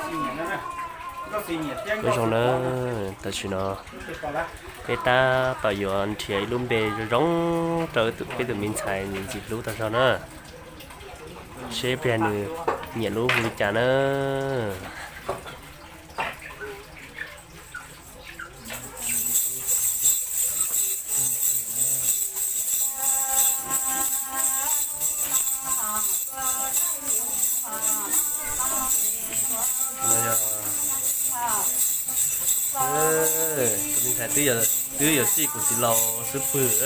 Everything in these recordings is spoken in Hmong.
Nyob zoo na, tam sim no peb tab tom yuav nrhiav ib lub npe zoo zoo rau peb tus me ntxhais ntxim hlub tag zog na, seb pliag nws nyiam lub hu li cas na. Tus me ntxhais twb yog sij kuv txiv laus xub pwg.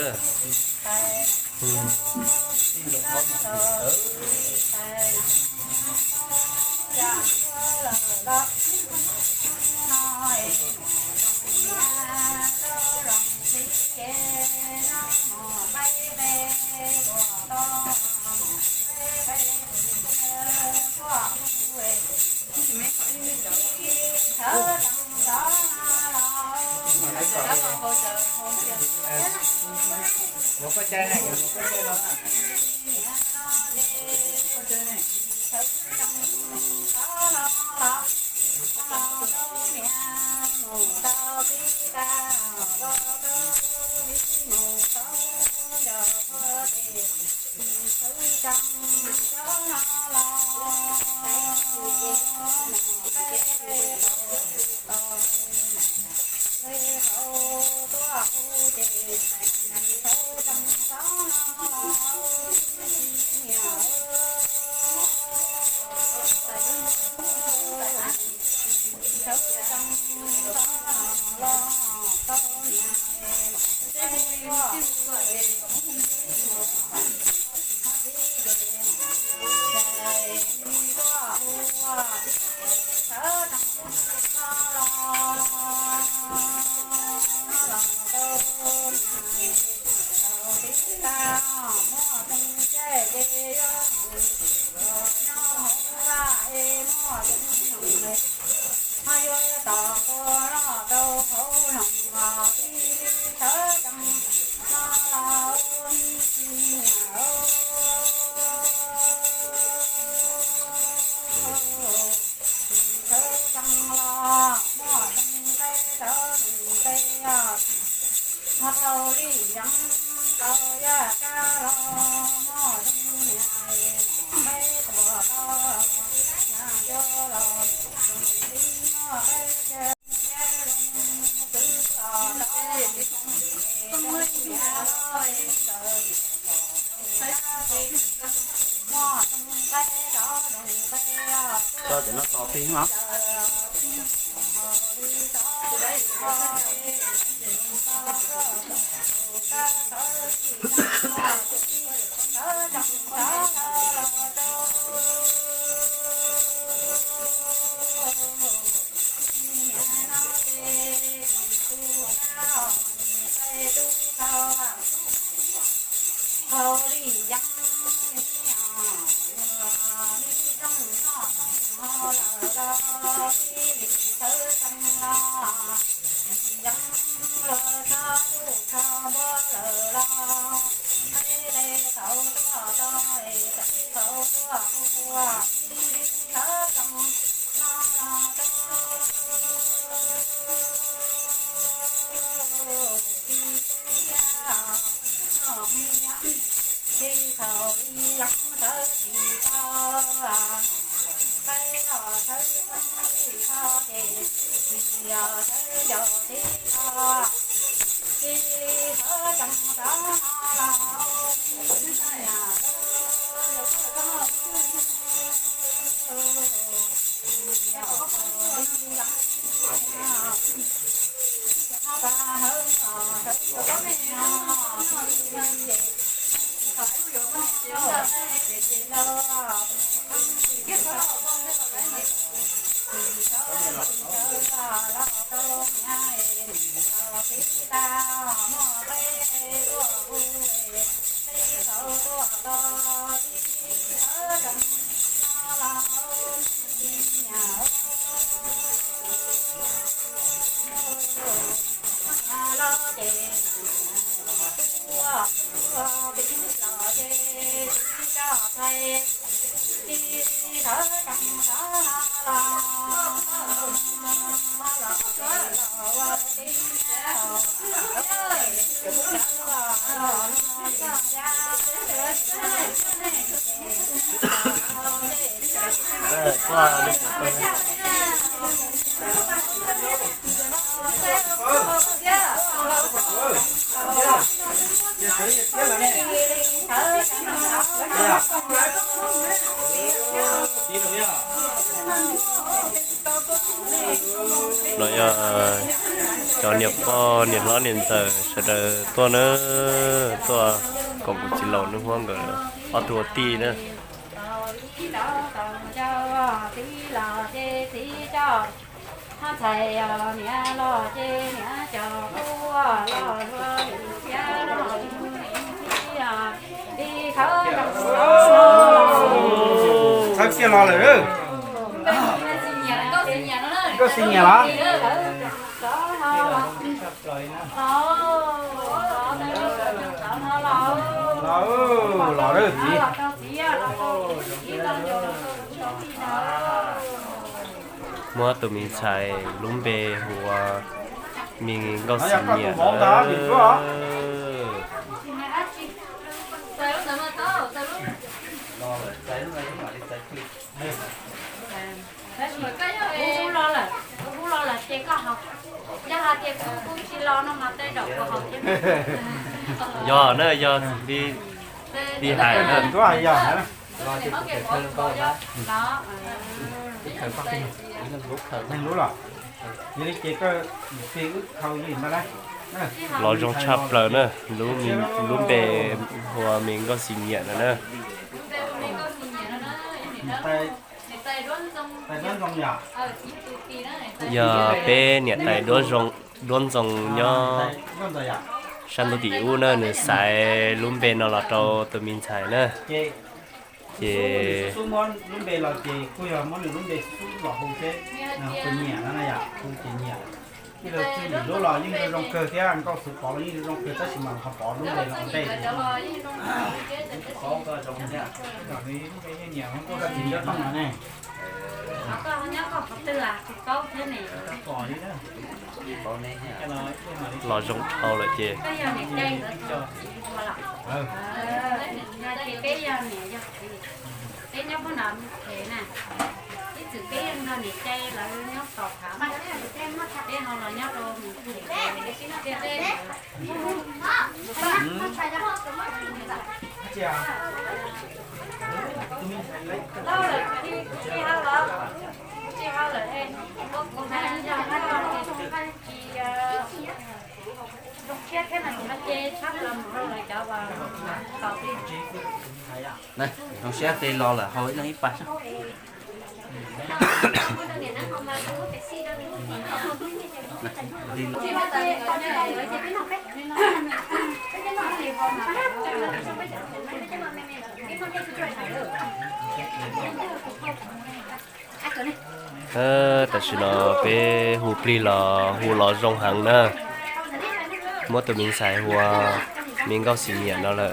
Koj cov no tos plig mas. No yog cov niam pog niam hlob niam ntxawm sawv daws tuaj na, tuaj koom kuv txiv laus Nuj Huab nkawd ob tug ua tij na. Txawb kiag los lawm. Nkauj Xis nyiam los? Los, los lawm txiv. Muab tus me ntxhais lub npe hu ua Me Nkauj Xis Nyiam na. Yog na, yog li hais na. Los zoo tshaj plaws na, lub npe hu ua Me Nkauj Xis Nyiam no na. Yog peb niam tais Duab Ntxoo nyob sab ntuj tim ub na, nws xaiv lub npe no los rau tus me ntxhais na. Ces tus nyiam no na yom, tus ces nyiam. Ib lub twg lim lub los yeej zoo kawg thiab, Nkauj Xis Pov los yeej zoo kawg, tab sis mas qhov Pov lub npe no ua ntej. Nyob Tooj no ne. Los zoo dhau lawm ces. Zoo siab tej los lawm, hau ib leeg ib pas. Tam sim no peb hu plig los hu los zoo heev na. Muab tus me ntxhais hu ua Me Nkauj Xis Nyiam no lawm.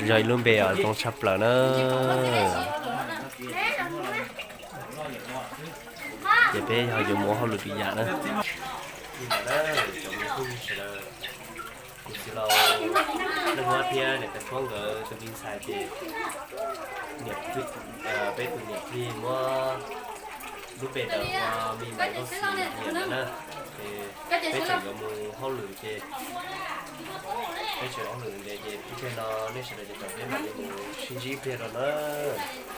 Yog ib lub npe uas zoo tshaj plaws na. Ces peb ho yuav mus ua hauj lwm lwm yam na. Kuv txiv laus Nuj Huab thiab niam tais Huab nkawd tus me ntxhais ces peb tus niam thiaj muab lub npe ntawd ua Me Nkauj Xis Nyiam no na. Ces peb tseem yuav mus hauj lwm ces peb tseem hauj lwm ntev ces ib pliag no nej sawv daws caum peb mam li mus sib ntsib ib pliag rau na.